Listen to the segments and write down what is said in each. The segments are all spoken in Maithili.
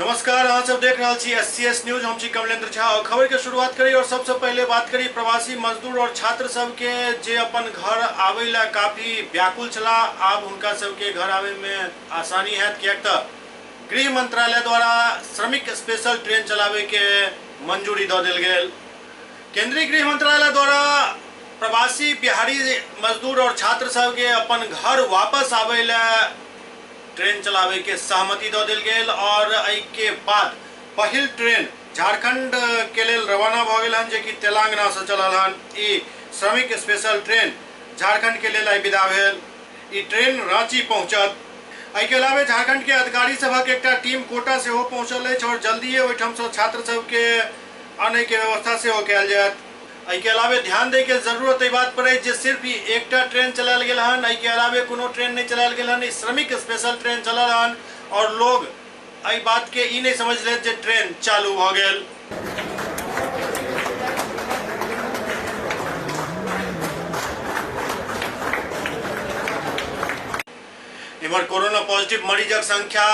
नमस्कार, अहाँ सब देख रहा छी एससीएस न्यूज। हम छी कमलेंद्र झा और खबर के शुरुआत करी और सबसे पहले बात करी प्रवासी मजदूर और छात्र सबके जे अपन घर आवे ला काफी व्याकुल छला। आब हुनका सबके घर आवे में आसानी है, कियाक त गृह मंत्रालय द्वारा श्रमिक स्पेशल ट्रेन चलावे के मंजूरी दऽ देल गेल। केंद्रीय गृह मंत्रालय द्वारा प्रवासी बिहारी मजदूर और छात्र सबके अपन घर वापस आवे ला ट्रेन चलावे के सहमति दऽ देल गेल और एहि के बाद पहिल ट्रेन झारखंड के लेल रवाना भऽ गेल हन, जेकि तेलंगाना से चलल हन। ई श्रमिक स्पेशल ट्रेन झारखंड के लेल आइ विदा भेल। ई ट्रेन रांची पहुंचत। एहि के अलावे झारखंड के अधिकारी सभक एकटा टीम कोटा सेहो पहुंचल अछि और जल्दिए ओहिठाम से छात्र सबके आनय के व्यवस्था सेहो कयल जायत। एहि के अलावे ध्यान दै के जरूरत एहि बात पर अछि जे सिर्फ ई एकटा ट्रेन चलायल गेल हन, एहि के अलावे कोनो ट्रेन नहीं चलायल गेल हन। ई श्रमिक स्पेशल ट्रेन चलल हन और लोग एहि बात के ई नहीं समझ लेत जे ट्रेन चालू भऽ गेल। इम्हर कोरोना पॉजिटिव मरीजक संख्या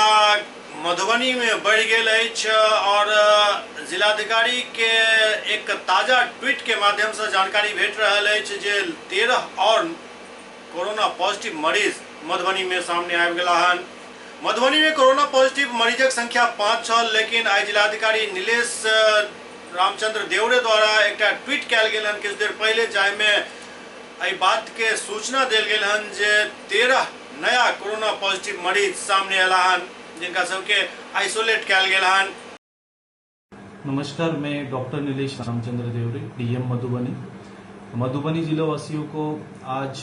मधुबनी में बढ़ि गेल अछि और जिलाधिकारी के एक ताजा ट्वीट के माध्यम से जानकारी भेट रहल अछि जे 13 और कोरोना पॉजिटिव मरीज मधुबनी में सामने आबि गेला हन। मधुबनी में कोरोना पॉजिटिव मरीजक संख्या 5 छल, लेकिन आइ जिलाधिकारी नीलेश रामचंद्र देवरे द्वारा एकटा ट्वीट कयल गेल हन किछु देर पहिले, जाहिमे एहि बात के सूचना देल गेल हन जे 13 नया कोरोना पॉजिटिव मरीज सामने अयला हन, जिनका सबके आइसोलेट कयल गेल हन। नमस्कार, मैं डॉक्टर नीलेश रामचंद्र देवरे, डीएम मधुबनी। मधुबनी जिला वासियों को आज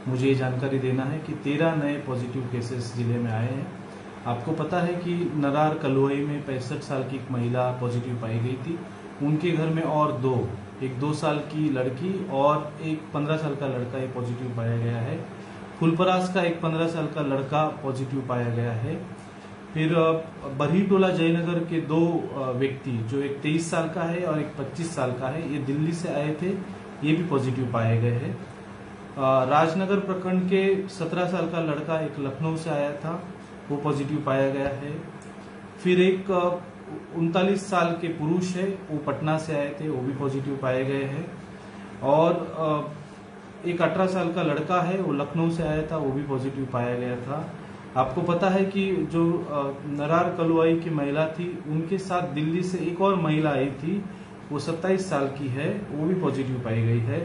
मुझे ये जानकारी देना है कि 13 नए पॉजिटिव केसेस जिले में आए हैं। आपको पता है कि नरार कलुआई में 65 साल की एक महिला पॉजिटिव पाई गई थी। उनके घर में और दो, एक 2 साल की लड़की और एक 15 साल का लड़का ये पॉजिटिव पाया गया है। फुलपरास का एक 15 साल का लड़का पॉजिटिव पाया गया है। फिर बरहीटोला जयनगर के 2 व्यक्ति, जो एक 23 साल का है और एक 25 साल का है, ये दिल्ली से आए थे, ये भी पॉजिटिव पाए गए हैं। राजनगर प्रखंड के 17 साल का लड़का एक लखनऊ से आया था, वो पॉजिटिव पाया गया है। फिर एक 39 साल के पुरुष है, वो पटना से आए थे, वो भी पॉजिटिव पाए गए हैं। और एक 18 साल का लड़का है, वो लखनऊ से आया था, वो भी पॉजिटिव पाया गया था। आपको पता है कि जो नरार कलुआई की महिला थी, उनके साथ दिल्ली से एक और महिला आई थी, वो 27 साल की है, वो भी पॉजिटिव पाई गई है।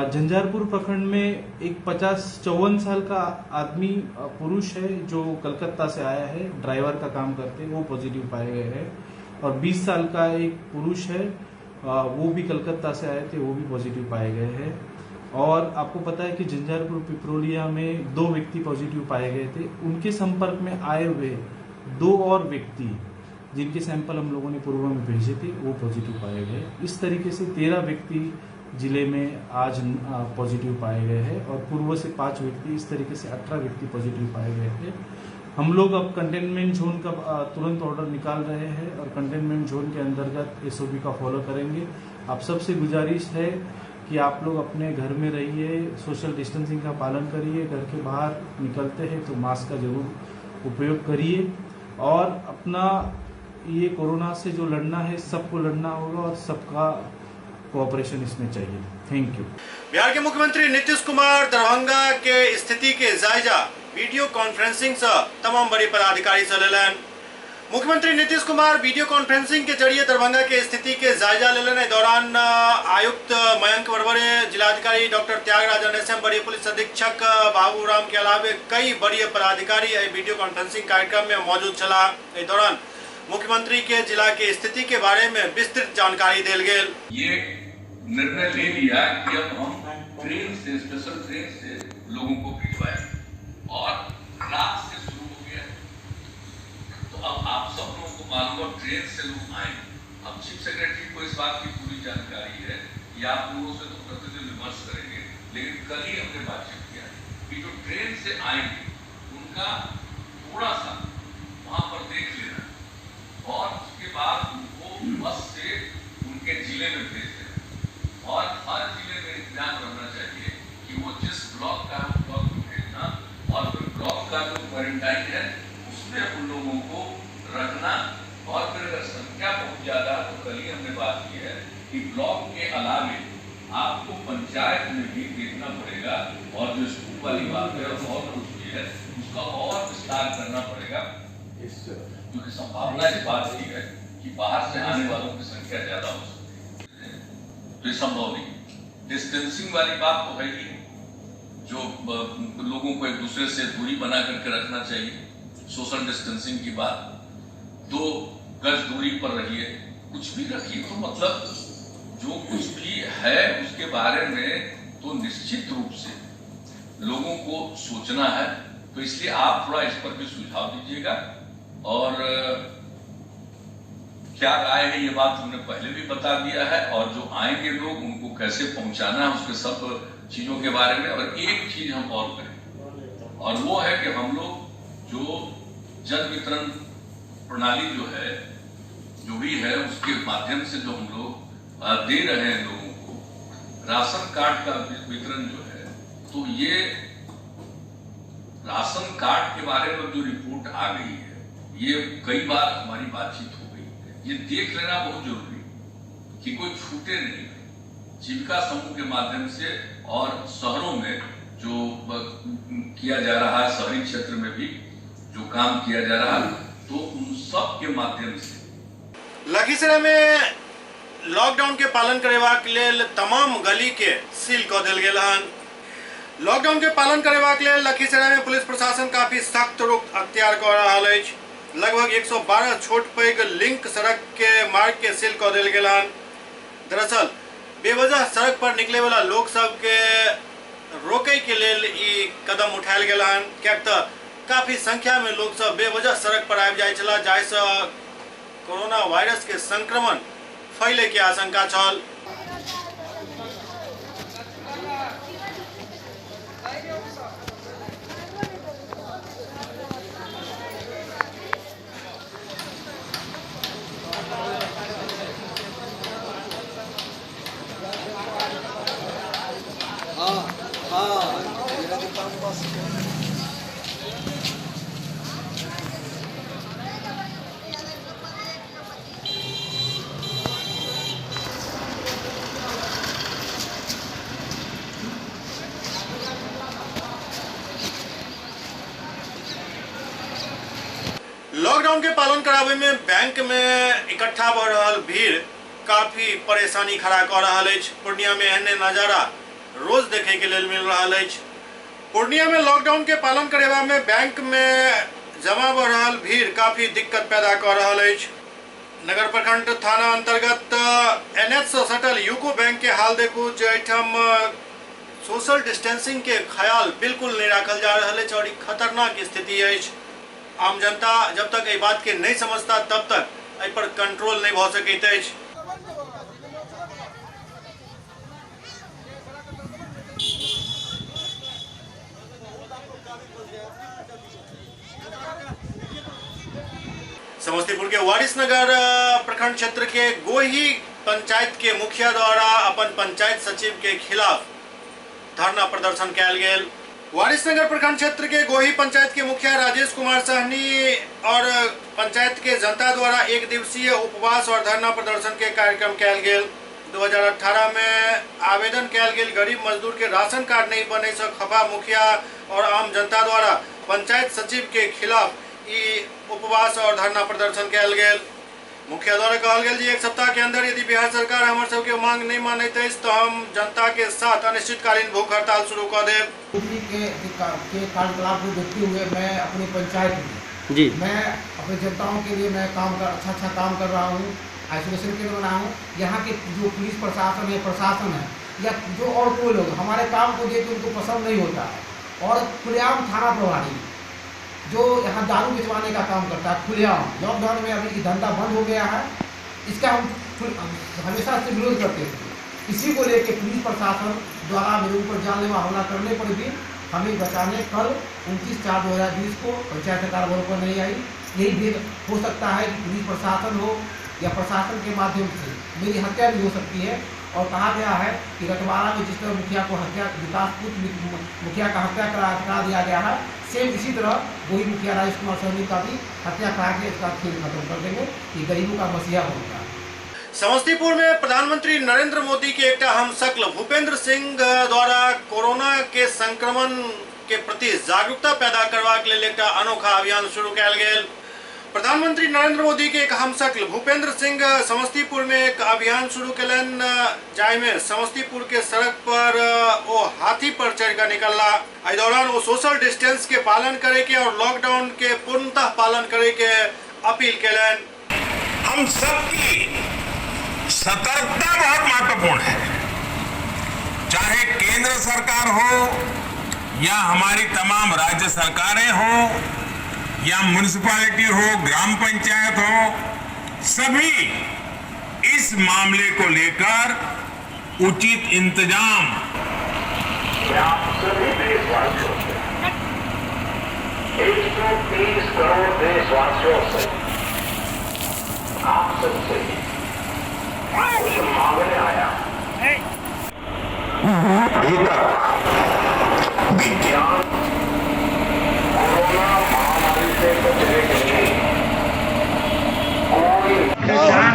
झंझारपुर प्रखंड में एक 54 साल का आदमी पुरुष है, जो कलकत्ता से आया है, ड्राइवर का काम करते हैं, वो पॉजिटिव पाए गए हैं। और 20 साल का एक पुरुष है, वो भी कलकत्ता से आए थे, वो भी पॉजिटिव पाए गए हैं। और आपको पता है कि झंझारपुर पिपरोलिया में 2 व्यक्ति पॉजिटिव पाए गए थे, उनके संपर्क में आए हुए 2 और व्यक्ति जिनके सैंपल हम लोगों ने पूर्व में भेजे थे, वो पॉजिटिव पाए गए। इस तरीके से 13 व्यक्ति जिले में आज पॉजिटिव पाए गए हैं और पूर्व से 5 व्यक्ति, इस तरीके से 18 व्यक्ति पॉजिटिव पाए गए हैं। हम लोग अब कंटेनमेंट जोन का तुरंत ऑर्डर निकाल रहे हैं और कंटेनमेंट जोन के अंतर्गत एसओपी का फॉलो करेंगे। आप सबसे गुजारिश है कि आप लोग अपने घर में रहिए, सोशल डिस्टेंसिंग का पालन करिए, घर के बाहर निकलते हैं तो मास्क का जरूर उपयोग करिए और अपना ये कोरोना से जो लड़ना है सबको लड़ना होगा और सबका कोऑपरेशन इसमें चाहिए। Thank you. Bihar के मुख्यमंत्री नीतीश कुमार दरभंगा के स्थिति के जायजा वीडियो कॉन्फ्रेंसिंग से तमाम बड़े पदाधिकारी से लेलनि। मुख्यमंत्री नीतीश कुमार वीडियो कॉन्फ्रेंसिंग के जरिए दरभंगा के स्थिति के जायजा लेलनि। एहि दौरान आयुक्त मयंक बरबरे, जिलाधिकारी डॉक्टर त्यागराजन एस एम, वरीय पुलिस अधीक्षक बाबूराम के अलावे कई वरीय पदाधिकारी एहि वीडियो कॉन्फ्रेंसिंग कार्यक्रम में मौजूद छलाह। एहि दौरान मुख्यमंत्री के जिला के स्थिति के बारे में विस्तृत जानकारी देल गेल। ये निर्णय ले लिया कि अब हम ट्रेन से, स्पेशल ट्रेन से लोगों को भिजवाएंगे और रात से शुरू हो गया। तो अब आप सब लोगों को मालूम है ट्रेन से लोग आएंगे। अब चीफ सेक्रेटरी को इस बात की पूरी जानकारी है कि आप लोगों से तो प्रतिदिन विमर्श करेंगे, लेकिन कल ही हमने बातचीत किया कि जो ट्रेन से आएंगे उनका थोड़ा सा वहां पर देख लेना और उसके बाद उनको बस से उनके जिले में भेज देना। और हर जिले में इंतजाम रहना चाहिए कि वो जिस ब्लॉक का है उस ब्लॉक में भेजना और फिर ब्लॉक का जो क्वारंटाइन है उसमें उन लोगों को रखना। देखना पड़ेगा, और जो स्कूल वाली बात है और कुछ भी है उसका और विस्तार करना पड़ेगा, क्योंकि संभावना इस बात की है कि बाहर से आने वालों की संख्या ज्यादा हो सकती है, तो ये संभव नहीं। डिस्टेंसिंग वाली बात तो है ही, जो लोगों को एक दूसरे से दूरी बना करके रखना चाहिए, सोशल डिस्टेंसिंग की बात, 2 गज दूरी पर रहिए, कुछ भी रखिए, तो मतलब जो कुछ भी है उसके बारे में तो निश्चित रूप से लोगों को सोचना है। तो इसलिए आप थोड़ा इस पर भी सुझाव दीजिएगा। और क्या राय है ये बात हमने पहले भी बता दिया है, और जो आएंगे लोग उनको कैसे पहुंचाना है उसके सब चीजों के बारे में। और एक चीज हम और करें, और वो है कि हम लोग जो जन वितरण प्रणाली जो है, जो भी है, उसके माध्यम से जो हम लोग दे रहे हैं लोगों को राशन कार्ड का वितरण जो है, तो ये राशन कार्ड के बारे में जो रिपोर्ट आ गई है, ये कई बार हमारी बातचीत हो गई, ये देख लेना बहुत जरूरी कि कोई छूटे नहीं। जीविका समूह के माध्यम से और शहरों में जो किया जा रहा है, शहरी क्षेत्र में भी जो काम किया जा रहा है, तो उन सब के माध्यम से। लखीसराय में लॉकडाउन के पालन करेबाक लेल तमाम गली के सील कऽ देल गेल हन। लॉकडाउन के पालन करेबाक लेल लखीसराय में पुलिस प्रशासन काफी सख्त रुख अख्तियार कऽ रहल अछि। लगभग 112 छोट पैघ लिंक सड़क के मार्ग के सील कऽ देल गेल हन। दरअसल बेवजह सड़क पर निकले वाला लोग सबके रोके के लेल ई कदम उठायल गेल हन, किएक तऽ काफी संख्या में लोग सब बेवजह सड़क पर आबि जाइत छलाह, जाहिसँ कोरोना वायरस के संक्रमण फैले के आशंका छल। लॉकडाउन के पालन करावे में बैंक में इकट्ठा भऽ रहल भीड़ काफी परेशानी खड़ा कऽ रहल अछि। पूर्णिया में एहने नजारा रोज देखे के लेल मिल रहल अछि। पूर्णिया में लॉकडाउन के पालन करेबा में बैंक में जमा भऽ रहल भीड़ काफी दिक्कत पैदा कऽ रहल अछि। नगर प्रखंड थाना अंतर्गत एनएच से सटल यूको बैंक के हाल देखू, जे एहिठाम सोशल डिस्टेंसिंग के ख्याल बिल्कुल नहीं राखल जा रहल अछि और ई खतरनाक स्थिति अछि। आम जनता जब तक एहि बात के नहीं समझता तब तक एहि पर कंट्रोल नहीं भऽ सकैत अछि। समस्तीपुर के वारिसनगर प्रखंड क्षेत्र के गोही पंचायत के मुखिया द्वारा अपन पंचायत सचिव के खिलाफ धरना प्रदर्शन कयल गेल। वारिसनगर प्रखंड क्षेत्र के गोही पंचायत के मुखिया राजेश कुमार सहनी और पंचायत के जनता द्वारा एक दिवसीय उपवास और धरना प्रदर्शन के कार्यक्रम कयल गेल। 2018 में आवेदन कयल गेल गरीब मजदूर के राशन कार्ड नहीं बने से खफा मुखिया और आम जनता द्वारा पंचायत सचिव के खिलाफ ई उपवास और धरना प्रदर्शन कयल गेल। मुखिया द्वारा कहल गेल जे एक सप्ताह के अंदर यदि बिहार सरकार हमर सबके मांग नहीं मानैत अछि तो हम जनता के साथ अनिश्चितकालीन भूख हड़ताल शुरू कर देब। के कार्यकलाप को देखते हुए मैं अपनी पंचायत में जी मैं अपने जनताओं के लिए मैं काम कर अच्छा अच्छा काम कर रहा हूँ, आइसोलेशन केंद्र बना हूँ। यहाँ के जो पुलिस प्रशासन है, या जो और कोई लोग हमारे काम को देख के उनको पसंद नहीं होता है। और खुलेआम थाना प्रभारी जो यहाँ दारू बेचवाने का काम करता है खुलेआम, लॉकडाउन में अभी धंधा बंद हो गया है, इसका हम हमेशा से विरोध करते थे। इसी को लेकर पुलिस प्रशासन द्वारा मेरे ऊपर जानलेवा हमला करने पर भी हमें बचाने कल 29/4/2020 को पंचायत सरकार भवन पर नहीं आई। यही भी हो सकता है कि पुलिस प्रशासन हो या प्रशासन के माध्यम से मेरी हत्या भी हो सकती है। और कहा गया है कि रटवाड़ा में जिस तरह मुखिया को हत्या, विकास पुत्र मुखिया का हत्या करा दिया गया है, सेम इसी तरह वही मुखिया राजेश कुमार सहनी का भी हत्या करा के इसका खेल खत्म कर देंगे कि गरीबों का मसीहा बनता है। समस्तीपुर में प्रधानमंत्री नरेंद्र मोदी के एकटा हमशक्ल भूपेंद्र सिंह द्वारा कोरोना के संक्रमण के प्रति जागरूकता पैदा करबाक लेल एकटा अनोखा अभियान शुरू कयल गेल। प्रधानमंत्री नरेंद्र मोदी के एक हमशक्ल भूपेंद्र सिंह समस्तीपुर में एक अभियान शुरू केलनि, जाहिमे समस्तीपुर के सड़क पर ओ हाथी पर चढ़िकऽ निकलला। एहि दौरान ओ सोशल डिस्टेंस के पालन करे के और लॉकडाउन के पूर्णतः पालन करे के अपील केलनि। हम सबकी सतर्कता बहुत महत्वपूर्ण है, चाहे केंद्र सरकार हो या हमारी तमाम राज्य सरकारें हो या म्युनिसिपैलिटी हो, ग्राम पंचायत हो, सभी इस मामले को लेकर उचित इंतजाम। आप सभी देशवासियों से, 130 करोड़ देशवासियों से, आप सबसे कुछ मांगने आया। अभी तक विज्ञान कोरोना महामारी से बचने के लिए कोई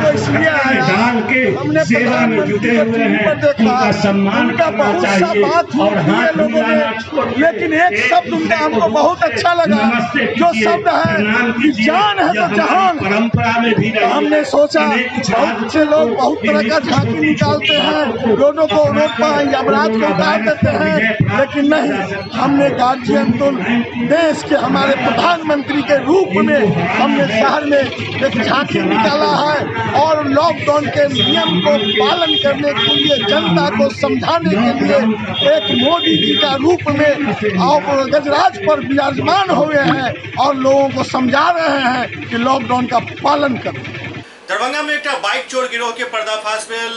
इसलिए डाल के हमने सेवा में प्रधानमंत्री जुटे को हुए टीवी हैं, पर देखा, उनका सम्मान उनका करना बहुत सा चाहिए बात और हुई हाथ लोगों मिलाना ने, छोड़िए। लेकिन एक शब्द उनका हमको बहुत अच्छा लगा, नमस्ते जो कीजिए, शब्द है प्रणाम कि कीजिए। जान है यह तो हमारी जहान है। परंपरा में भी तो रही हमने है। सोचा, अनेक बहुत छात्र से लोग बहुत तरह का को झांकी छोटी-छोटी निकालते हैं, बातों को रोडों को अपना रोड पर यमराज को कोरोना उतार वायरस देते पर हैं, विजय प्राप्त लेकिन किया नहीं, जा सकता हमने है। गार्जियन तो देश के हमारे प्रधानमंत्री के रूप में हमने शहर में एक झांकी निकाला है और लॉकडाउन के नियम को पालन करने के लिए, जनता को समझाने के लिए एक मोदी जी का रूप में आप गजराज पर विराजमान हुए हैं और लोगों को समझा रहे हैं कि लॉकडाउन का पालन करें। दरभंगा में एकटा बाइक चोर गिरोह के पर्दाफाश भेल।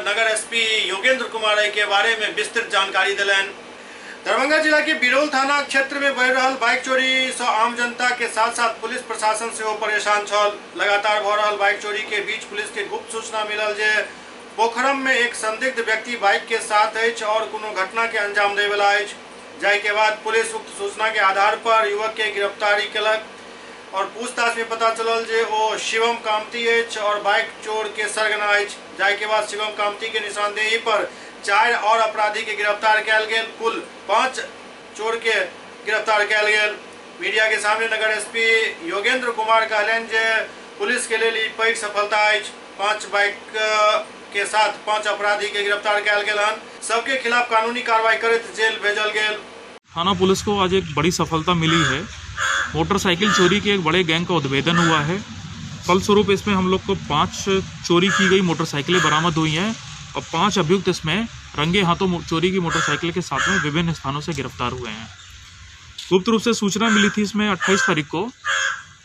नगर एसपी योगेंद्र कुमार एहि के बारे में विस्तृत जानकारी देलनि। दरभंगा जिला के बिरौल थाना क्षेत्र में बढ़ि रहल बाइक चोरी से आम जनता के साथ साथ पुलिस प्रशासन सेहो परेशान छल। लगातार भऽ रहल बाइक चोरी के बीच पुलिस के गुप्त सूचना मिलल जे पोखरम में एक संदिग्ध व्यक्ति बाइक के साथ अछि और कोनो घटना के अंजाम देवला अछि। जाहि के बाद पुलिस उक्त सूचना के आधार पर युवक के गिरफ्तारी केलक और पूछताछ में पता चलल जे ओ शिवम कामती अछि और बाइक चोर के सरगना अछि। जाहि के बाद शिवम कामती के निशानदेही पर 4 और अपराधी के गिरफ्तार कयल गेल। कुल 5 चोर के गिरफ्तार कयल गेल। मीडिया के सामने नगर एसपी योगेंद्र कुमार कहलनि जे पुलिस के लेल ई पैघ सफलता अछि। 5 बाइक के साथ 5 अपराधी के गिरफ्तार कयल गेल हन। सबके खिलाफ कानूनी कार्रवाई करैत जेल भेजल गेल। थाना पुलिस को आज एक बड़ी सफलता मिली है। मोटरसाइकिल चोरी के एक बड़े गैंग का उद्भेदन हुआ है। फलस्वरूप इसमें हम लोग को 5 चोरी की गई मोटरसाइकिलें बरामद हुई हैं और 5 अभियुक्त इसमें रंगे हाथों चोरी की मोटरसाइकिल के साथ में विभिन्न स्थानों से गिरफ्तार हुए हैं। गुप्त रूप से सूचना मिली थी इसमें 28 तारीख को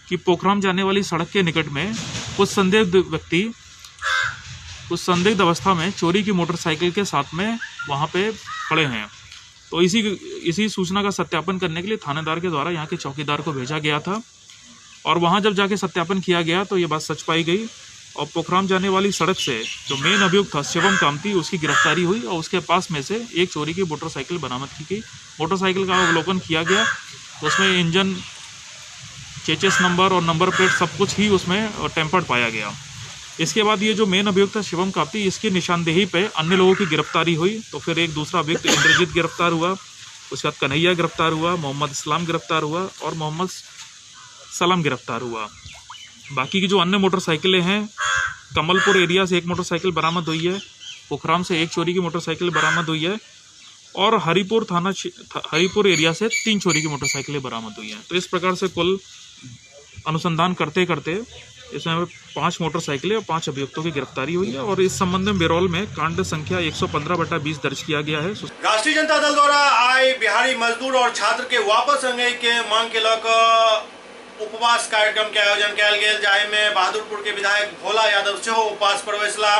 कि पोखराम जाने वाली सड़क के निकट में कुछ संदिग्ध व्यक्ति कुछ संदिग्ध अवस्था में चोरी की मोटरसाइकिल के साथ में वहाँ पे खड़े हैं। तो इसी इसी सूचना का सत्यापन करने के लिए थानेदार के द्वारा यहाँ के चौकीदार को भेजा गया था और वहाँ जब जाके सत्यापन किया गया तो ये बात सच पाई गई और पोखराम जाने वाली सड़क से जो मेन अभियुक्त था शिवम कामती, उसकी गिरफ्तारी हुई और उसके पास में से एक चोरी की मोटरसाइकिल बरामद की गई। मोटरसाइकिल का अवलोकन किया गया तो उसमें इंजन, चेचिस नंबर और नंबर प्लेट सब कुछ ही उसमें टेम्पर्ड पाया गया। इसके बाद ये जो मेन अभियुक्त था शिवम कामती, इसकी निशानदेही पे अन्य लोगों की गिरफ्तारी हुई। तो फिर एक दूसरा अभियुक्त इंद्रजीत गिरफ्तार हुआ, उसके बाद कन्हैया गिरफ्तार हुआ, मोहम्मद इस्लाम गिरफ्तार हुआ और मोहम्मद सलाम गिरफ्तार हुआ। बाकी की जो अन्य मोटरसाइकिलें हैं, कमलपुर एरिया से एक मोटरसाइकिल बरामद हुई है, पोखराम से एक चोरी की मोटरसाइकिल बरामद हुई है और हरिपुर थाना हरिपुर एरिया से 3 चोरी की मोटरसाइकिलें बरामद हुई हैं। तो इस प्रकार से कुल अनुसंधान करते करते इसमें 5 मोटरसाइकिलें और 5 अभियुक्तों की गिरफ्तारी हुई है और इस संबंध में बिरौल में कांड संख्या 115/20 दर्ज किया गया है। राष्ट्रीय जनता दल द्वारा आइ बिहारी मजदूर और छात्र के वापस आने के मांग के लऽ उपवास कार्यक्रम के आयोजन कयल गेल, जाहि में बहादुरपुर के विधायक भोला यादव सेहो उपवास पर बैसला।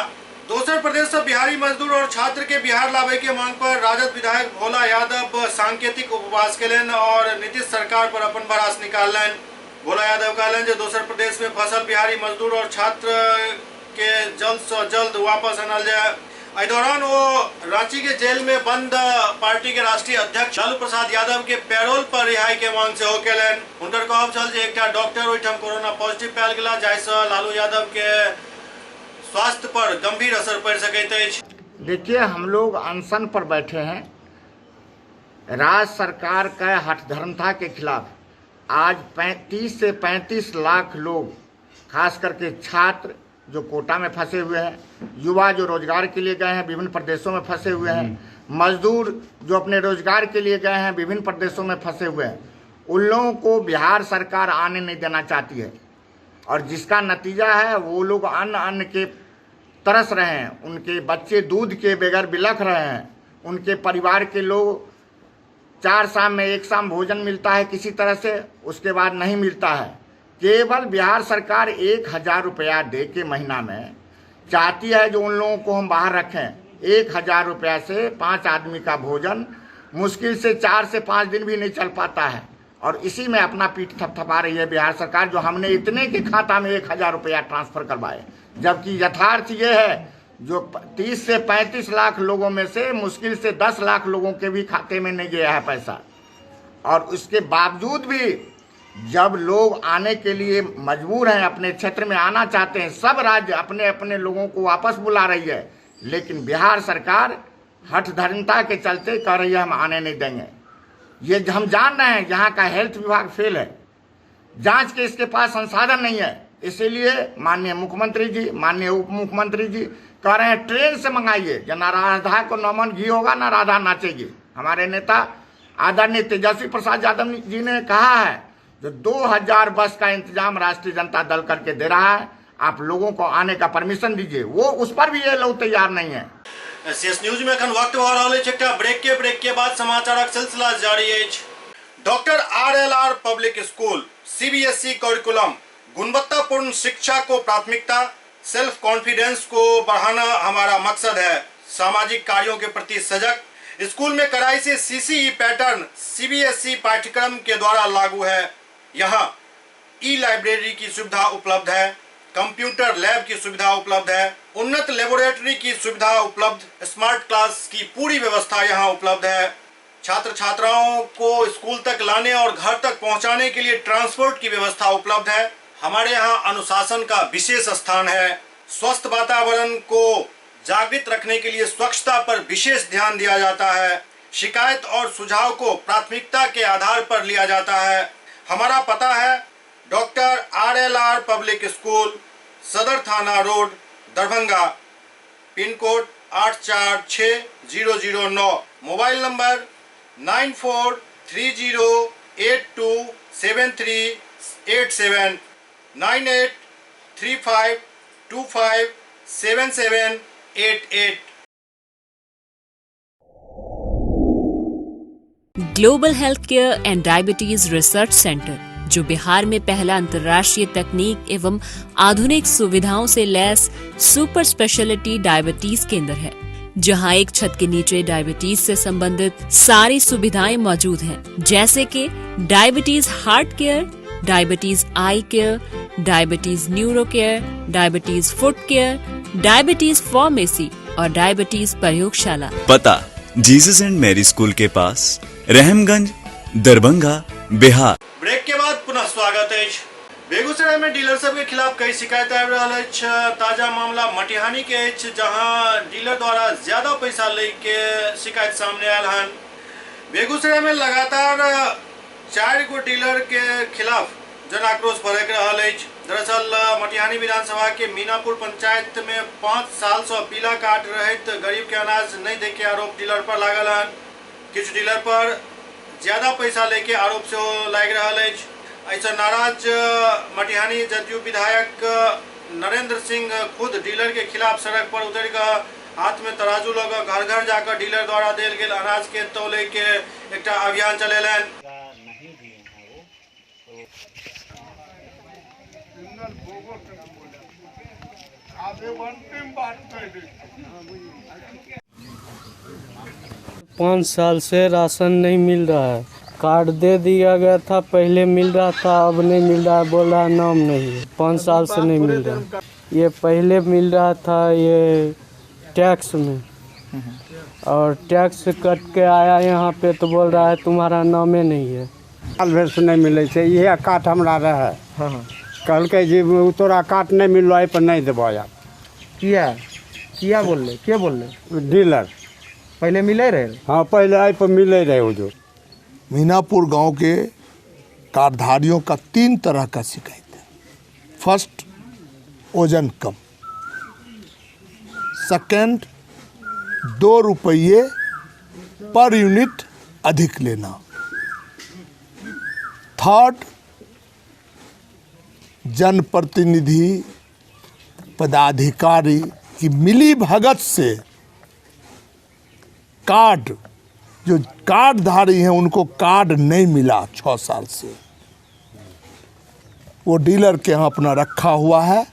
दोसर प्रदेश से बिहारी मजदूर और छात्र के बिहार लाबे के मांग पर राजद विधायक भोला यादव सांकेतिक उपवास केलनि और नीतीश सरकार पर अपन भड़ास निकाललनि। भोला यादव कहलनि जे दोसर प्रदेश में फसल बिहारी मजदूर और छात्र के जल्द से जल्द वापस आनल जाए। एहि दौरान वो रांची के जेल में बंद पार्टी के राष्ट्रीय अध्यक्ष लालू प्रसाद यादव के पैरोल पर रिहाई के मांग सेहो केलनि। हुनकर कहब छल जे एकटा डॉक्टर ओहिठाम कोरोना पॉजिटिव पायल गेला, जाहिसँ लालू यादव के स्वास्थ्य पर गंभीर असर पड़ि सकैत अछि। देखिए, हम लोग अनशन पर बैठे हैं। राज्य सरकार का हठधर्मता के खिलाफ आज 35 से 35 लाख लोग, खास करके छात्र जो कोटा में फंसे हुए हैं, युवा जो रोजगार के लिए गए हैं विभिन्न प्रदेशों में फंसे हुए हैं, मजदूर जो अपने रोजगार के लिए गए हैं विभिन्न प्रदेशों में फंसे हुए हैं, उन लोगों को बिहार सरकार आने नहीं देना चाहती है। और जिसका नतीजा है वो लोग अन्न अन्न के तरस रहे हैं, उनके बच्चे दूध के बगैर बिलख रहे हैं, उनके परिवार के लोग 4 शाम में 1 शाम भोजन मिलता है किसी तरह से, उसके बाद नहीं मिलता है। केवल बिहार सरकार 1000 रुपया दे के महीना में चाहती है जो उन लोगों को हम बाहर रखें। 1000 रुपया से 5 आदमी का भोजन मुश्किल से 4 से 5 दिन भी नहीं चल पाता है। और इसी में अपना पीठ थपथपा रही है बिहार सरकार, जो हमने इतने के खाता में 1000 रुपया ट्रांसफ़र करवाए, जबकि यथार्थ ये है जो 30 से 35 लाख लोगों में से मुश्किल से 10 लाख लोगों के भी खाते में नहीं गया है पैसा। और उसके बावजूद भी जब लोग आने के लिए मजबूर हैं, अपने क्षेत्र में आना चाहते हैं, सब राज्य अपने अपने लोगों को वापस बुला रही है, लेकिन बिहार सरकार हठधर्मिता के चलते कह रही है हम आने नहीं देंगे। ये हम जान रहे हैं यहाँ का हेल्थ विभाग फेल है, जांच के इसके पास संसाधन नहीं है, इसीलिए माननीय मुख्यमंत्री जी, माननीय उप मुख्यमंत्री जी कह रहे हैं ट्रेन से मंगाइए, जो ना राधा को नमन घी होगा ना राधा नाचेगी। हमारे नेता आदरणीय तेजस्वी प्रसाद यादव जी ने कहा है जो 2000 बस का इंतजाम राष्ट्रीय जनता दल करके दे रहा है, आप लोगों को आने का परमिशन दीजिए, वो उस पर भी ये लोग तैयार नहीं है। एससीएस न्यूज में अखन वक्त भऽ रहल अछि एकटा ब्रेक के बाद समाचारक सिलसिला जारी अछि। Doctor RLR public school CBSE curriculum, गुणवत्तापूर्ण शिक्षा को प्राथमिकता, सेल्फ कॉन्फिडेंस को बढ़ाना हमारा मकसद है, सामाजिक कार्यों के प्रति सजग, स्कूल में कड़ाई से सीसीई पैटर्न सीबीएसई पाठ्यक्रम के द्वारा लागू है। यहाँ ई लाइब्रेरी की सुविधा उपलब्ध है, कंप्यूटर लैब की सुविधा उपलब्ध है, उन्नत लेबोरेटरी की सुविधा उपलब्ध, स्मार्ट क्लास की पूरी व्यवस्था यहाँ उपलब्ध है। छात्र छात्राओं को स्कूल तक लाने और घर तक पहुँचाने के लिए ट्रांसपोर्ट की व्यवस्था उपलब्ध है। हमारे यहाँ अनुशासन का विशेष स्थान है। स्वस्थ वातावरण को जागृत रखने के लिए स्वच्छता पर विशेष ध्यान दिया जाता है। शिकायत और सुझाव को प्राथमिकता के आधार पर लिया जाता है। हमारा पता है डॉक्टर RLR public school, सदर थाना road, Darbhanga, pin code 846009, mobile number 9430827387, 9835257788। Global health care and diabetes research centre, जो बिहार में पहला अंतर्राष्ट्रीय तकनीक एवं आधुनिक सुविधाओं से लैस सुपर स्पेशलिटी डायबिटीज केंद्र है, जहां एक छत के नीचे डायबिटीज से संबंधित सारी सुविधाएं मौजूद हैं, जैसे कि diabetes heart care, diabetes eye care, diabetes neuro care, diabetes foot care, diabetes pharmacy और डायबिटीज प्रयोगशाला। पता जीसस एंड मैरी स्कूल के पास, रहमगंज, दरभंगा, बिहार। ब्रेक के बाद पुनः स्वागत है। बेगूसराय में डीलर सब के खिलाफ कई शिकायत आबि रहल अछि। ताजा मामला मटिहानी के अछि, जहां डीलर द्वारा ज्यादा पैसा लै के शिकायत सामने आयल हन। बेगूसराय में लगातार 4 गो डीलर के खिलाफ जन आक्रोश भड़क रहल अछि। दरअसल मटिहानी विधानसभा के मीनापुर पंचायत में 5 साल से पीला कार्ड रहित गरीब के अनाज नहीं दे के आरोप डीलर पर लागल हन। किछु डीलर पर ज्यादा पैसा लेके आरोप सेहो लागि रहल अछि। एहिसँ नाराज मटिहानी जदयू विधायक नरेंद्र सिंह खुद डीलर के खिलाफ सड़क पर उतरि कऽ हाथ में तराजू लऽ कऽ घर घर जाकर डीलर द्वारा देल गेल अनाज के तौले के एकटा अभियान चलेलनि। पाँच साल से राशन नहीं मिल रहा है। कार्ड दे दिया गया था, पहले मिल रहा था, अब नहीं मिल रहा है। बोल रहा नाम नहीं है। 5 साल से नहीं मिल रहा। ये पहले मिल रहा था ये टैक्स में, और टैक्स कट के आया यहाँ पे तो बोल रहा है तुम्हारा नामे नहीं है। साल भर से नहीं मिले छै, इहे कार्ड हमरा रहे। कहलकै जे तोरा कार्ड नहीं मिललो, एहि पर नहीं देबो। आब किया किया बोलले, के बोलले? डीलर। पहले मिले रहे? हाँ, पहले एहि पर मिले रहे। हुजूर मीनापुर गांव के कार्डधारियों का 3 तरह का शिकायत है। फर्स्ट, वजन कम। सेकंड, 2 रुपये पर यूनिट अधिक लेना। थर्ड, जनप्रतिनिधि पदाधिकारी की मिली भगत से कार्ड, जो कार्डधारी हैं उनको कार्ड नहीं मिला 6 साल से, वो डीलर के यहाँ अपना रखा हुआ है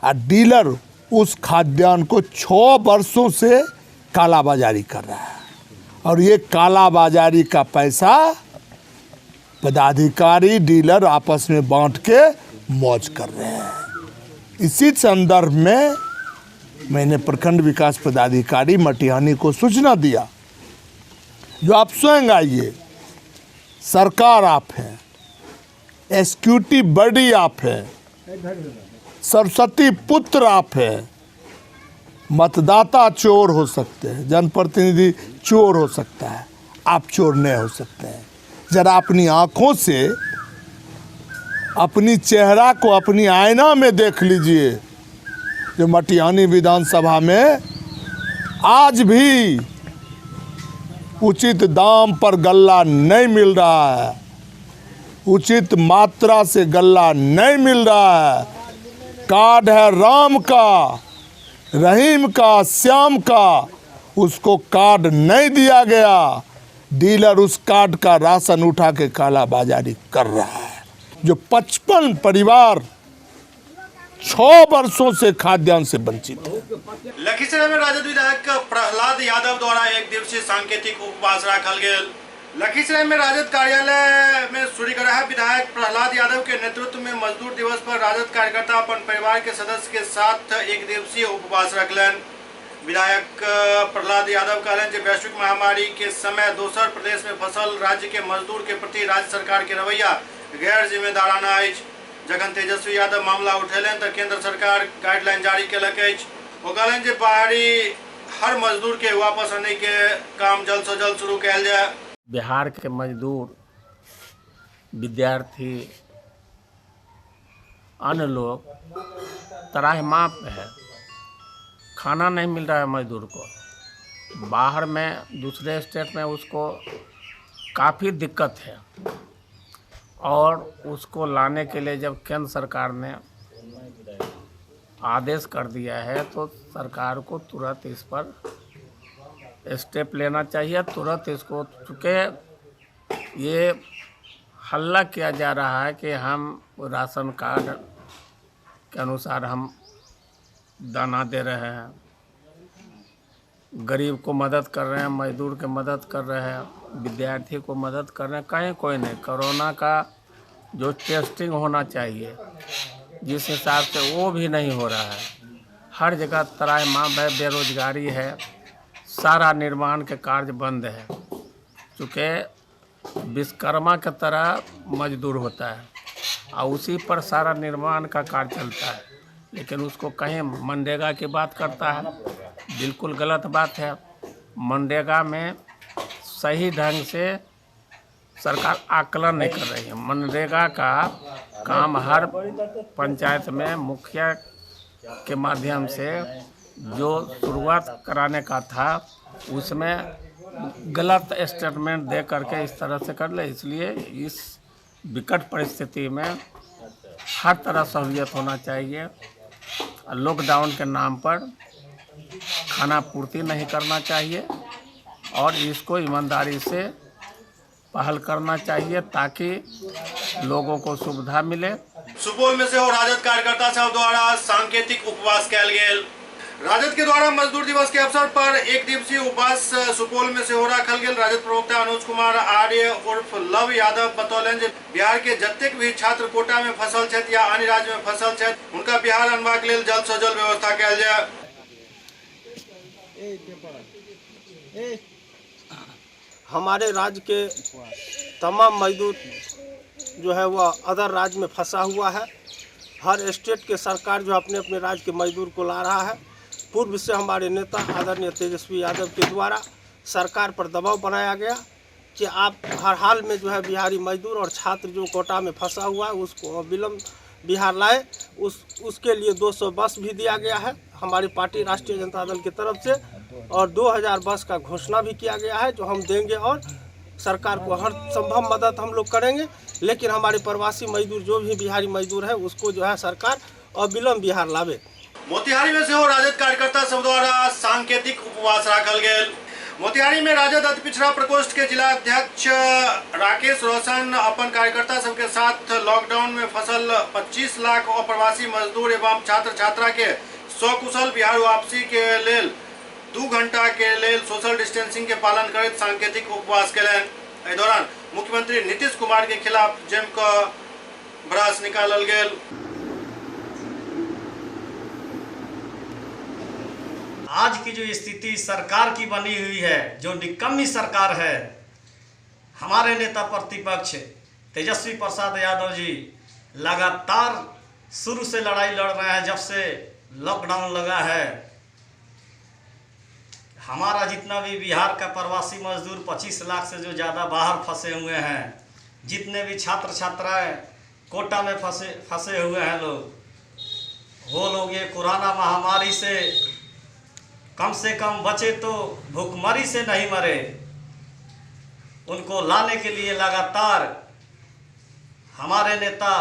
और डीलर उस खाद्यान्न को 6 वर्षों से कालाबाजारी कर रहा है और ये कालाबाजारी का पैसा पदाधिकारी डीलर आपस में बांट के मौज कर रहे हैं। इसी संदर्भ में मैंने प्रखंड विकास पदाधिकारी मटिहानी को सूचना दिया, जो आप स्वयं आइए, सरकार आप हैं, एग्जीक्यूटिव बॉडी आप हैं, सरस्वती पुत्र आप हैं, मतदाता चोर हो सकते हैं, जनप्रतिनिधि चोर हो सकता है, आप चोर नहीं हो सकते हैं। जरा अपनी आंखों से अपनी चेहरा को अपनी आईना में देख लीजिए, जो मटिहानी विधानसभा में आज भी उचित दाम पर गल्ला नहीं मिल रहा है, उचित मात्रा से गल्ला नहीं मिल रहा है। कार्ड है राम का, रहीम का, श्याम का, उसको कार्ड नहीं दिया गया। डीलर उस कार्ड का राशन उठा के कालाबाजारी कर रहा है। जो 55 परिवार 6 वर्षों से खाद्यान्न से वंचित है। लखीसराय में राजद विधायक प्रहलाद यादव द्वारा एक दिवसीय सांकेतिक उपवास राखल गेल। लखीसराय में राजद कार्यालय में सूर्यगढ़ा विधायक प्रहलाद यादव के नेतृत्व में मजदूर दिवस पर राजद कार्यकर्ता अपन परिवार के सदस्य के साथ एक दिवसीय उपवास रखलन। विधायक प्रहलाद यादव कहलन जे वैश्विक महामारी के समय दोसर प्रदेश में फसल राज्य के मजदूर के प्रति राज्य सरकार के रवैया गैर जिम्मेदाराना अछि। जखन तेजस्वी यादव मामला उठेलनि तऽ केंद्र सरकार गाइडलाइन जारी केलक अछि। ओ कहलनि जे बाहरी हर मजदूर के वापस आने के काम जल्द से जल्द शुरू कयल जाय। बिहार के मजदूर, विद्यार्थी, अन्य लोग त्राहिमाम है, खाना नहीं मिल रहा है मजदूर को। बाहर में दूसरे स्टेट में उसको काफ़ी दिक्कत है और उसको लाने के लिए जब केंद्र सरकार ने आदेश कर दिया है तो सरकार को तुरंत इस पर स्टेप लेना चाहिए। तुरंत इसको, चूँकि ये हल्ला किया जा रहा है कि हम राशन कार्ड के अनुसार हम दाना दे रहे हैं, गरीब को मदद कर रहे हैं, मजदूर के मदद कर रहे हैं, विद्यार्थी को मदद कर रहे हैं, कहीं कोई नहीं। कोरोना का जो टेस्टिंग होना चाहिए जिस हिसाब से, वो भी नहीं हो रहा है। हर जगह त्राहिमाम है, बेरोजगारी है, सारा निर्माण के कार्य बंद है। चूँकि विश्वकर्मा के तरह मजदूर होता है और उसी पर सारा निर्माण का कार्य चलता है, लेकिन उसको कहीं मनरेगा की बात करता है, बिल्कुल गलत बात है। मनरेगा में सही ढंग से सरकार आकलन नहीं कर रही है। मनरेगा का काम हर पंचायत में मुखिया के माध्यम से जो शुरुआत कराने का था, उसमें गलत स्टेटमेंट दे करके इस तरह से कर ले। इसलिए इस विकट परिस्थिति में हर तरह सहूलियत होना चाहिए। लॉकडाउन के नाम पर खाना पूर्ति नहीं करना चाहिए और इसको ईमानदारी से पहल करना चाहिए ताकि लोगों को सुविधा मिले। सुपौल में सेहो राजद कार्यकर्ता सब द्वारा सांकेतिक उपवास कयल गेल। राजद के द्वारा मजदूर दिवस के अवसर पर एक दिवसीय उपवास सुपौल में सेहो राखल गेल। राजद प्रवक्ता अनुज कुमार आर्य उर्फ लव यादव बतौलनि जे बिहार के जतेक भी छात्र कोटा में फसल छथि या अन्य राज्य में फसल छथि, हुनका बिहार अनबाक लेल जल्द से जल्द व्यवस्था कयल जाय। हमारे राज्य के तमाम मजदूर जो है वह अदर राज्य में फंसा हुआ है। हर स्टेट के सरकार जो अपने अपने राज्य के मजदूर को ला रहा है। पूर्व से हमारे नेता आदरणीय तेजस्वी यादव के द्वारा सरकार पर दबाव बनाया गया कि आप हर हाल में जो है बिहारी मजदूर और छात्र जो कोटा में फंसा हुआ है उसको अविलंब बिहार लाए। उसके लिए 200 बस भी दिया गया है हमारी पार्टी राष्ट्रीय जनता दल की तरफ से, और 2000 बस का घोषणा भी किया गया है जो हम देंगे, और सरकार को हर संभव मदद हम लोग करेंगे। लेकिन हमारे प्रवासी मजदूर जो भी बिहारी मजदूर है उसको जो है सरकार अविलंब बिहार लावे। मोतिहारी में सेहो राजद कार्यकर्ता सब द्वारा सांकेतिक उपवास राखल गेल। मोतिहारी में राजद अति पिछड़ा प्रकोष्ठ के जिला अध्यक्ष राकेश रोशन अपन कार्यकर्ता सबके साथ लॉकडाउन में फसल 25 लाख अप्रवासी मजदूर एवं छात्र छात्रा के सकुशल बिहार वापसी के लेल 2 घंटा के लेल सोशल डिस्टेंसिंग के पालन करैत सांकेतिक उपवास केलनि। एहि दौरान मुख्यमंत्री नीतीश कुमार के खिलाफ जमि भड़ास निकालल गेल। आज की जो स्थिति सरकार की बनी हुई है, जो निकम्मी सरकार है, हमारे नेता प्रतिपक्ष तेजस्वी प्रसाद यादव जी लगातार शुरू से लड़ाई लड़ रहे हैं। जब से लॉकडाउन लगा है, हमारा जितना भी बिहार का प्रवासी मजदूर 25 लाख से जो ज़्यादा बाहर फंसे हुए हैं, जितने भी छात्र छात्राएं कोटा में फंसे हुए हैं लोग, वो लोग ये कोरोना महामारी से कम से कम बचे तो भूखमरी से नहीं मरे, उनको लाने के लिए लगातार हमारे नेता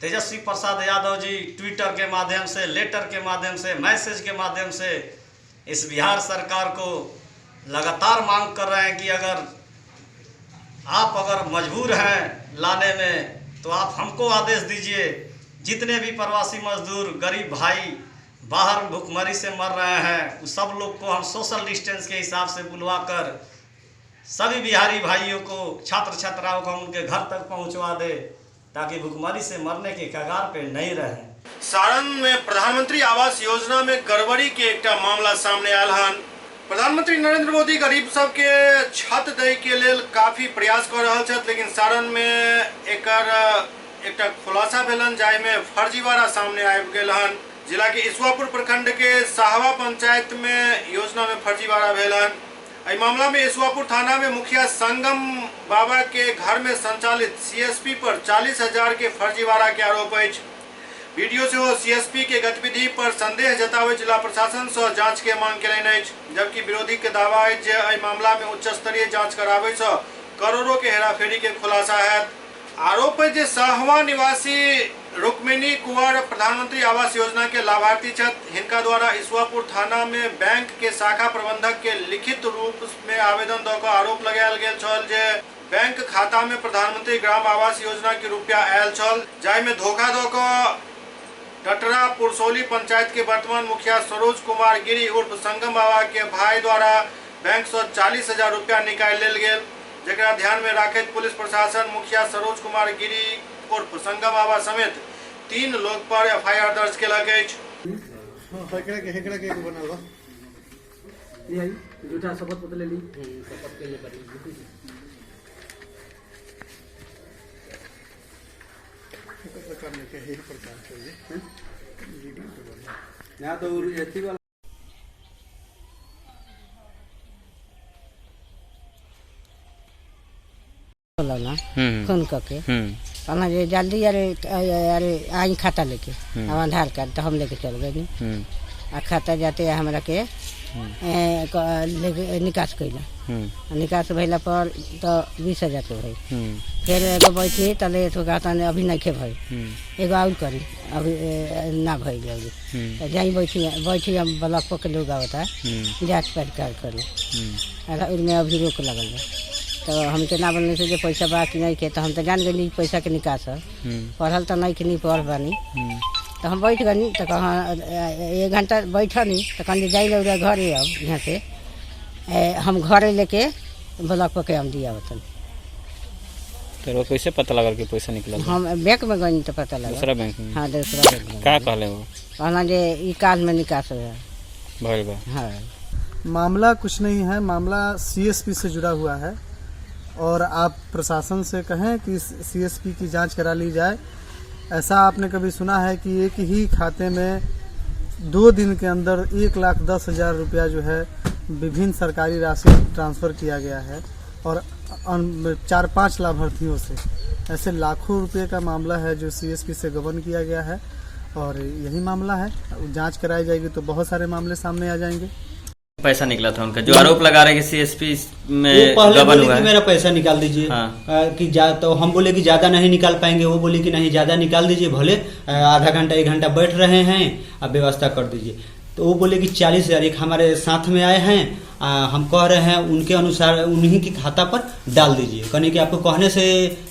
तेजस्वी प्रसाद यादव जी ट्विटर के माध्यम से, लेटर के माध्यम से, मैसेज के माध्यम से इस बिहार सरकार को लगातार मांग कर रहे हैं कि अगर आप अगर मजबूर हैं लाने में तो आप हमको आदेश दीजिए। जितने भी प्रवासी मजदूर गरीब भाई बाहर भूखमरी से मर रहे हैं, उस सब लोग को हम सोशल डिस्टेंस के हिसाब से बुलवाकर सभी बिहारी भाइयों को, छात्र छात्राओं को हम उनके घर तक पहुंचवा दे, ताकि भूखमरी से मरने के कगार पे नहीं रहें। सारण में प्रधानमंत्री आवास योजना में गड़बड़ी के एकटा मामला सामने आयल हन। प्रधानमंत्री नरेंद्र मोदी गरीब सबके छत दै के लेल काफी प्रयास कर रहल छथि, लेकिन सारण में एकर एकटा खुलासा भेलन जाहि में फर्जीवाड़ा सामने आबि गेल हन। जिला के इसुआपुर प्रखंड के साहवा पंचायत में योजना में फर्जीवाड़ा भेलन। एहि मामला में इसुआपुर थाना में मुखिया संगम बाबा के घर में संचालित सीएसपी पर 40,000 के फर्जीवाड़ा के आरोप अछि। वीडियो सेहो सीएसपी के गतिविधि पर संदेह जताबैत जिला प्रशासन से जांच के मांग केलनि अछि, जबकि विरोधी के दावा अछि जे एहि मामला में उच्च स्तरीय जांच कराबै से करोड़ों के हेराफेरी के खुलासा हैत। आरोप है जे सहवा निवासी रुक्मिणी कुंवर प्रधानमंत्री आवास योजना के लाभार्थी छथि। हिनका द्वारा इसुआपुर थाना में बैंक के शाखा प्रबंधक के लिखित रूप में आवेदन दऽ कऽ आरोप लगायल गेल छल जे बैंक खाता में प्रधानमंत्री ग्राम आवास योजना के रुपया आयल छल, जाहि में धोखा दऽ कऽ टटरा पुरसौली पंचायत के वर्तमान मुखिया सरोज कुमार गिरी उर्फ संगम बाबा के भाई द्वारा बैंक से 40,000 रुपया निकालि लेल गेल, जकरा ध्यान में राखैत पुलिस प्रशासन मुखिया सरोज कुमार गिरी उर्फ संगम बाबा समेत 3 लोग पर एफआईआर दर्ज केलक अछि। ना फोन करके कहना जे जल्दी अरे अरे आई खाता लेके अब आधार कार्ड तो हम लेके चल गए आ खाता जाते हमरा के निकास कैला। निकास भैला पर तो 20,000 के भई। फिर एगो बैठी तले कहता अभी नहीं भई, एगो और करी अभी ना भई अभी तो जाई बैठी बैठी हम ब्लॉक पर के लोग आवता जाँच पड़ताल करी उनमें अभी रोक लगल बा। तो हमके ना बोलने से जो पैसा बा कि नहीं के तो हम तो जान गई पैसा के निकास है, पढ़ल तो नहीं कि नहीं पढ़ बानी। तो हम बैठ गनी तो कहाँ 1 घंटा बैठनी तो कहनी जाई ले घरे अब यहाँ से हम घरे लेके ब्लॉक पर के हम दिया वतन। तो कैसे पता लगल कि पैसा निकलल? हम बैंक में गई तो पता लगा। दूसरा बैंक में? हाँ दूसरा बैंक में। का कहले वो? कहला जे ई काल में निकास है भइल बा। हाँ मामला कुछ नहीं है, मामला सीएसपी से जुड़ा हुआ है और आप प्रशासन से कहें कि सीएसपी की जांच करा ली जाए। ऐसा आपने कभी सुना है कि एक ही खाते में 2 दिन के अंदर 1,10,000 रुपया जो है विभिन्न सरकारी राशि ट्रांसफ़र किया गया है और 4-5 लाभार्थियों से ऐसे लाखों रुपए का मामला है जो सीएसपी से गबन किया गया है और यही मामला है। जांच कराई जाएगी तो बहुत सारे मामले सामने आ जाएंगे। पैसा निकला था उनका, जो आरोप लगा रहे हैं कि सीएसपी में वो पहले गबन बोले हुआ कि है। मेरा पैसा निकाल दीजिए। हाँ। कि तो हम बोले कि ज्यादा नहीं निकाल पाएंगे। वो बोले कि नहीं ज्यादा निकाल दीजिए, भले आधा घंटा 1 घंटा बैठ रहे हैं, आप व्यवस्था कर दीजिए। तो वो बोले कि 40,000 एक हमारे साथ में आए हैं, हम कह रहे हैं उनके अनुसार उन्हीं के खाता पर डाल दीजिए। कहने कि आपको कहने से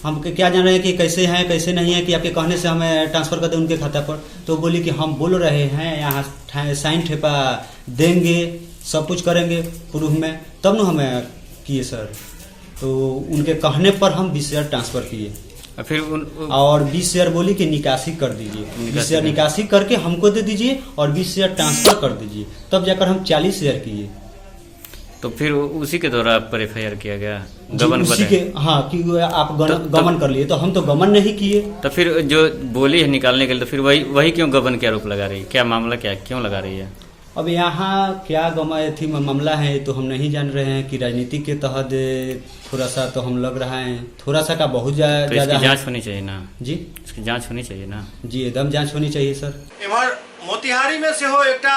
हम क्या जान रहे हैं कि कैसे हैं कैसे नहीं है, कि आपके कहने से हमें ट्रांसफ़र कर दें उनके खाता पर। तो बोले कि हम बोल रहे हैं यहाँ साइन ठेपा देंगे, सब कुछ करेंगे प्रूफ में, तब न हमें किए सर। तो उनके कहने पर हम 20,000 ट्रांसफ़र किए। और फिर और 20,000 बोली कि निकासी कर दीजिए, 20,000 निकासी करके हमको दे दीजिए और 20,000 ट्रांसफर कर दीजिए, तब जाकर हम 40,000 किए। तो फिर उसी के द्वारा आप पर एफआईआर किया गया? जी, गबन उसी बताए। के, हाँ, कि वो आप गबन कर लिए, तो हम तो गबन नहीं किए। तो फिर जो बोली है निकालने के लिए, तो फिर वही क्यों गबन के आरोप लगा रही है? क्या मामला क्या, क्यों लगा रही है? अब यहाँ क्या थी मामला है तो हम नहीं जान रहे हैं कि राजनीति के तहत थोड़ा सा तो हम लग रहा है, थोड़ा सा का बहुत तो इसकी ज्यादा है। जांच होनी चाहिए ना। जी, इसकी जांच होनी चाहिए ना। जी, एकदम जांच होनी चाहिए सर। इम्हर मोतिहारी में सेहो एकटा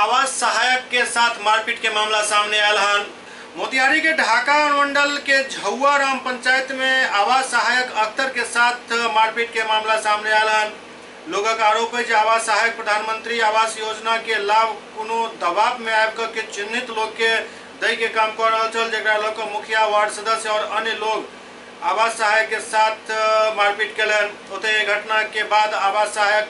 आवास सहायक के साथ मारपीट के मामला सामने आयल हन। मोतिहारी के ढाका अनुमंडल के झौआ राम पंचायत में आवास सहायक अख्तर के साथ मारपीट के मामला सामने आयल हन। लोगक आरोप है जे आवास सहायक प्रधानमंत्री आवास योजना के लाभ कोनो दबाव में आबि के चिन्हित लोग के दै के काम कर रहल छल, जकरा लऽ कऽ मुखिया, वार्ड सदस्य और अन्य लोग आवास सहायक के साथ मारपीट केलनि। ओतहि एहि घटना के बाद आवास सहायक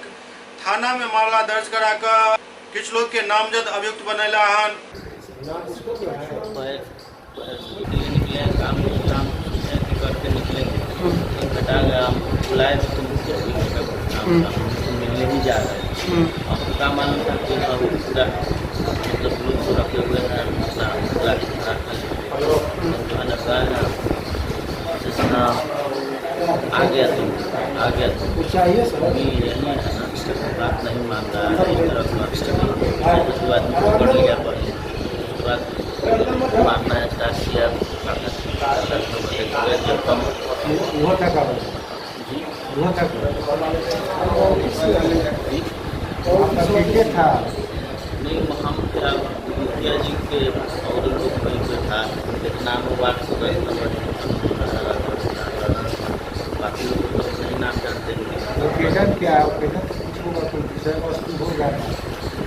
थाना में मामला दर्ज करा कऽ किछु लोग के नामजद अभियुक्त बनेला हन। मिलने ही जा रहे हैं, हमको क्या मालूम था कि पूरा मतलब लोग को रखे हुए हैं, अपना गाड़ी आ गया तो आ गया तो यही है ना, बात नहीं मान रहा है। इस तरह कुछ आदमी पकड़ लिया पहले, उसके बाद मारना स्टार्ट किया। जब कम जी नहीं, हम क्या मुखिया जी के और लोग कहीं पे था, एक नाम वार्ड सदस्य नंबर, बाकी लोग तो नहीं नाम जानते हैं। ओकेजन क्या है? ओकेजन कुछ होगा तो विषय वस्तु होगा।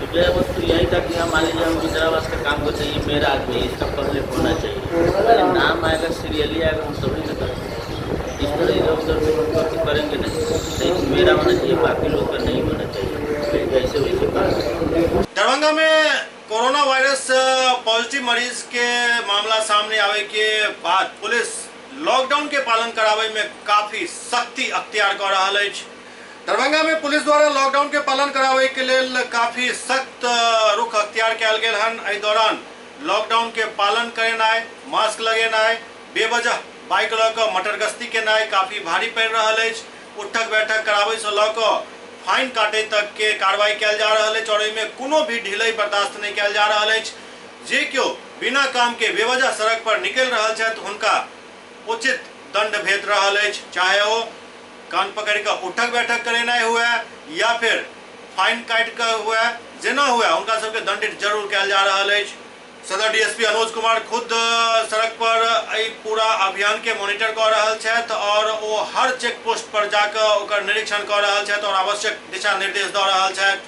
विषय वस्तु यही था कि हम मान लीजिए हम इंदिरावास का काम करते हैं, ये मेरा आदमी है, इसका पहले होना चाहिए, पहले नाम आएगा, सीरियली आएगा, हम सभी ना करेंगे। इस तरह इधर उधर करके करेंगे नहीं, नहीं मेरा होना चाहिए, बाकी लोग का नहीं होना चाहिए, जैसे वैसे। दरभंगा में कोरोना वायरस पॉजिटिव मरीज के मामला सामने आवे के बाद पुलिस लॉकडाउन के पालन करावे में काफी सख्ती अख्तियार कर रहा है। दरभंगा में पुलिस द्वारा लॉकडाउन के पालन करावे के लेल काफी सख्त रुख अख्तियार कयल गेल हन। एहि दौरान लॉकडाउन के पालन करेनाइ, मास्क लगेनाइ, बेवजह बाइक लऽ कऽ मटर गश्ती केनाइ काफी भारी पड़ि रहल अछि। उठक बैठक कराबै से लऽ कऽ फाइन काटे तक के कार्रवाई कयल जा रहल अछि और एहिमे कोनो भी ढिलई बर्दाश्त नहि कयल जा रहल अछि। जे केओ बिना काम के बेवजह सड़क पर निकलि रहल छथि हुनका उचित दंड भेट रहल अछि, चाहे ओ कान पकड़ि कऽ उठक बैठक करेनाइ हुए या फिर फाइन काटि कऽ हुए, जेना हुए हुनका सबके दंडित जरूर कयल जा रहल अछि। सदर डीएसपी अनुज कुमार खुद सड़क पर एहि पूरा अभियान के मॉनिटर कऽ रहल छथि और ओ हर चेक पोस्ट पर जाकऽ ओकर निरीक्षण कऽ रहल छथि और आवश्यक दिशा निर्देश दऽ रहल छथि।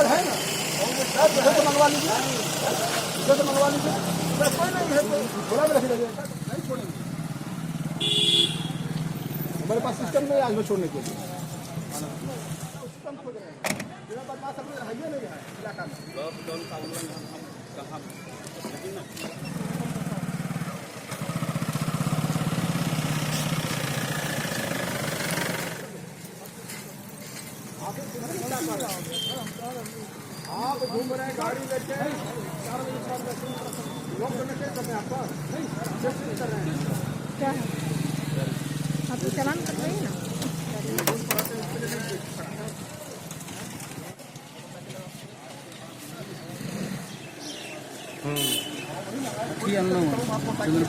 है ना, उधर से मंगवा लीजिए, उधर से मंगवा लीजिए, कोई नहीं है तो झोला में रख लीजिए, नहीं छोड़ेंगे। हमारे पास सिस्टम नहीं है आज में छोड़ने के लिए, सिस्टम खोज रहे हैं। मेरा बदमाश अपने है नहीं है इलाका में। लॉकडाउन का उल्लंघन हम कहाँ नहीं ना। आप घूम रहे हैं गाड़ी लेके। क्या है? हाँ तो चलान कर रही ना।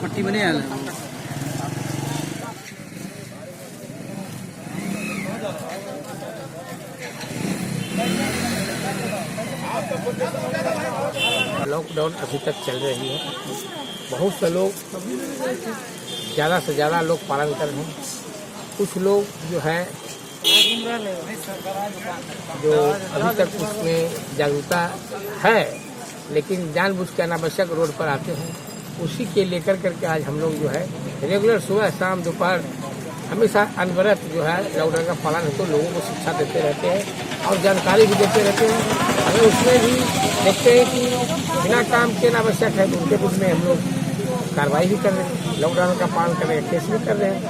पट्टी में नहीं आयल है। लॉकडाउन अभी तक चल रही है। बहुत से लोग, ज़्यादा से ज़्यादा लोग पालन कर रहे हैं। कुछ लोग जो है जो अभी तक उसमें जागरूकता है, लेकिन जानबूझ के अनावश्यक रोड पर आते हैं। उसी के लेकर करके आज हम लोग जो है रेगुलर सुबह शाम दोपहर हमेशा अनवरत जो है लॉकडाउन का पालन हो तो लोगों को शिक्षा देते रहते हैं और जानकारी भी देते रहते हैं। अगर उसमें भी देखते हैं कि बिना काम के अनावश्यक है तो उनके विरुद्ध में हम लोग कार्रवाई भी कर रहे हैं, लॉकडाउन का पालन कर रहे हैं, केस भी कर रहे हैं।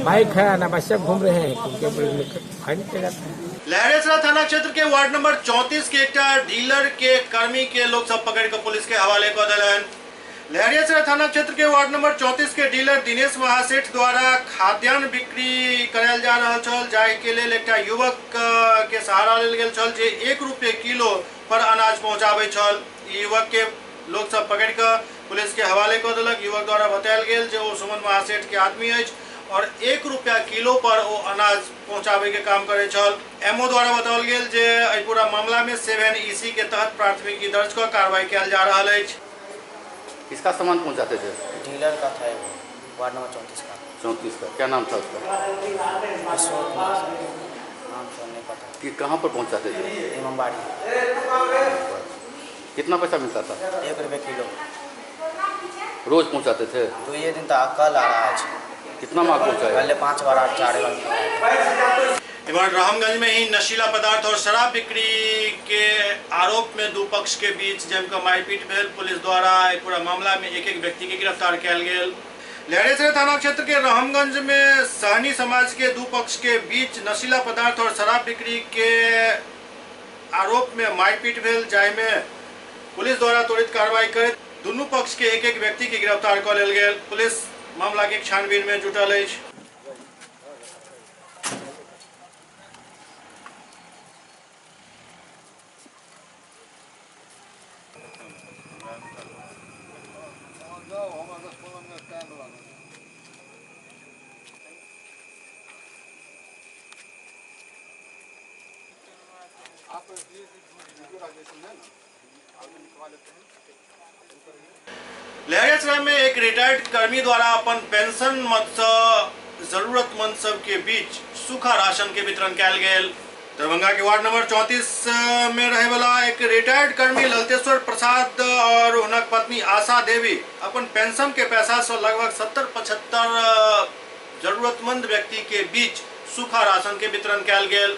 बाइक है अनावश्यक घूम रहे हैं तो उनके विरुद्ध में फाइन किया जाता है। लहरियासराय थाना क्षेत्र के वार्ड नंबर 34 के एकटा डीलर के कर्मी के लोग सब पकड़ के पुलिस के हवाले कऽ देलनि। लहरियासराय थाना क्षेत्र के वार्ड नंबर 34 के डीलर दिनेश महासेठ द्वारा खाद्यान्न बिक्री करायल जा रहल छल, जाहि के लेल एकटा युवक के सहारा लेल गेल छल जे 1 रुपये किलो पर अनाज पहुंचाबै छल। युवक के लोग सब पकड़ के पुलिस के हवाले कऽ देलक। युवक द्वारा बतायल गेल जे ओ सुमन महासेठ के आदमी अछि और 1 रुपया किलो पर ओ अनाज पहुंचाबे के काम करे छल। एमओ द्वारा बताओल गेल जे एहि पूरा मामला में 7 EC के तहत प्राथमिकी दर्ज क कार्रवाई कयल जा रहल अछि। किसका सामान पहुंचाते थे? डीलर का था वो, वार्ड नंबर 34 का। 34 का क्या नाम था उसका? अशोक कुमार सर, नाम तो नहीं पता। कि कहाँ पर पहुंचाते थे? इमामबाड़ी। कितना पैसा मिलता था? 1 रुपये किलो। रोज पहुंचाते थे? तो ये दिन था, कल आ रहा आज। कितना माल पहुंचाया? पहले 5 बार 4 बार। इमहर रामगंज में ही नशीला पदार्थ और शराब बिक्री के आरोप में दू पक्ष के बीच जमकर मारपीट भेल। पुलिस द्वारा पूरा मामला में एक एक व्यक्ति के गिरफ्तार कयल गेल। लहरियासराय थाना क्षेत्र के रामगंज में सहनी समाज के दू पक्ष के बीच नशीला पदार्थ और शराब बिक्री के आरोप में मारपीट भेल, जाहिमे पुलिस द्वारा त्वरित कार्रवाई कर दुनू पक्ष के एक एक व्यक्ति के गिरफ्तार कऽ लेल गेल। पुलिस मामला के छानबीन में जुटल अछि। लहरियासराय में एक रिटायर्ड कर्मी द्वारा अपन पेंशन मद से जरूरतमंद सबके बीच सूखा राशन के वितरण कयल गेल। दरभंगा के वार्ड नंबर 34 में रहे वाला एक रिटायर्ड कर्मी ललतेश्वर प्रसाद और हुनक पत्नी आशा देवी अपन पेंशन के पैसा से लगभग 70-75 जरूरतमंद व्यक्ति के बीच सूखा राशन के वितरण कयल गेल।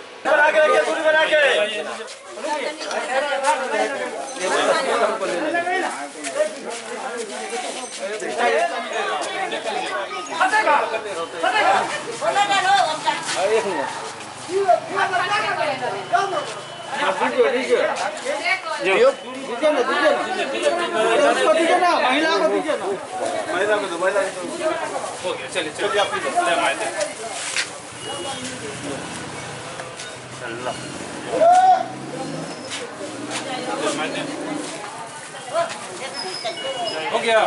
महिला को दीजिए ना, महिला को दो, महिला को हो गया। चलिए चलिए आप हो गया।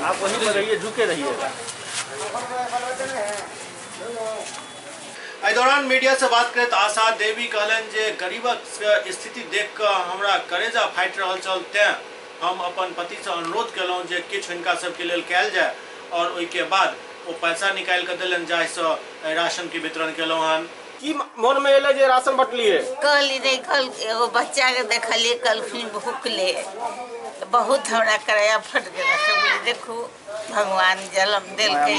आप वहीं पर रहिए, झुके रहिएगा। एहि दौरान मीडिया से बात करैत आशा देवी कहलनि जे गरीबक स्थिति देख कऽ हमरा करेजा फाटि रहल छल, तें हम अपन पतिसँ अनुरोध केलहुँ जे किछु हिनका सबके लेल कयल जाय और ओहिके बाद ओ पैसा निकालि कऽ देलनि जाहिसँ राशन के वितरण केलहुँ हन। की मन में एलै जे राशन बटलिए? कहली नहीं, कल एगो बच्चा के देखलिए कल भूखले, बहुत हमरा कराया फट गेल। देखू भगवान जन्म देलकै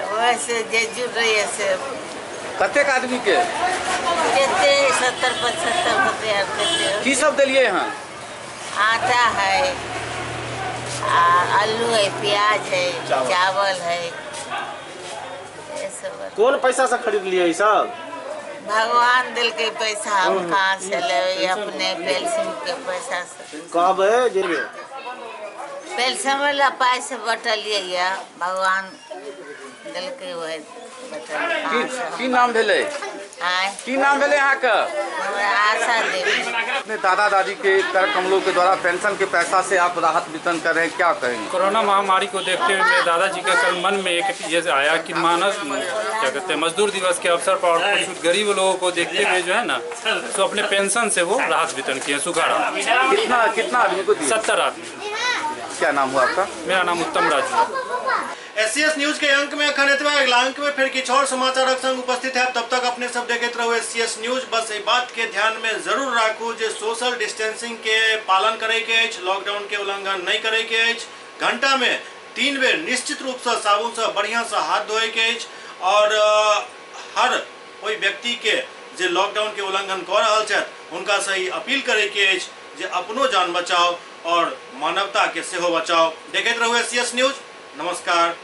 वैसे जे जुड़ रही से। कतेक आदमी के? जते 70-75 होते। की सब देलिए हन? आटा है, आलू है, प्याज है, चावल है, ये सब। कोन पैसा से खरीदलियै ई सब? भगवान देलकै पैसा, हम कहाँ से लेबै? अपने पेंशन के पैसा से। कहबै जे पेंशन वाला पाइ से बटलियै यऽ, भगवान देलकै वही बटलियै। की की नाम भेलै? आँय? की नाम भेलै अहाँके? हमरा आशा देवी। अपने दादा दादी के कर कमलों के द्वारा पेंशन के पैसा से आप राहत वितरण कर रहे हैं, क्या कहेंगे? कोरोना महामारी को देखते हुए मेरे दादाजी का कल मन में एक ये आया कि मानव क्या कहते हैं मजदूर दिवस के अवसर पर और कुछ गरीब लोगों को देखते हुए जो है ना तो अपने पेंशन से वो राहत वितरण किए। सुखाराम। कितना कितना आदमी को दिए? 70 आदमी। क्या नाम हुआ आपका? मेरा नाम उत्तम राजू है। एससीएस न्यूज के अंक में अखन एतबा। अगला अंक में फिर किछु और समाचारक संग उपस्थित है। तब तक अपने सब देखैत रहू एससीएस न्यूज। बस एहि बात के ध्यान में जरूर राखू जे सोशल डिस्टेंसिंग के पालन करे के अछि, लॉकडाउन के उल्लंघन नहीं करे के अछि, घंटा में 3 बेर निश्चित रूप से साबुन से बढ़िया से हाथ धोए के अछि और हर कोई व्यक्ति के जे लॉकडाउन के उल्लंघन कऽ रहल छथि हुनका से ई अपील करे के अछि जे अपनो जान बचाओ और मानवता के सेहो बचाओ। देखैत रहू एससीएस न्यूज। नमस्कार।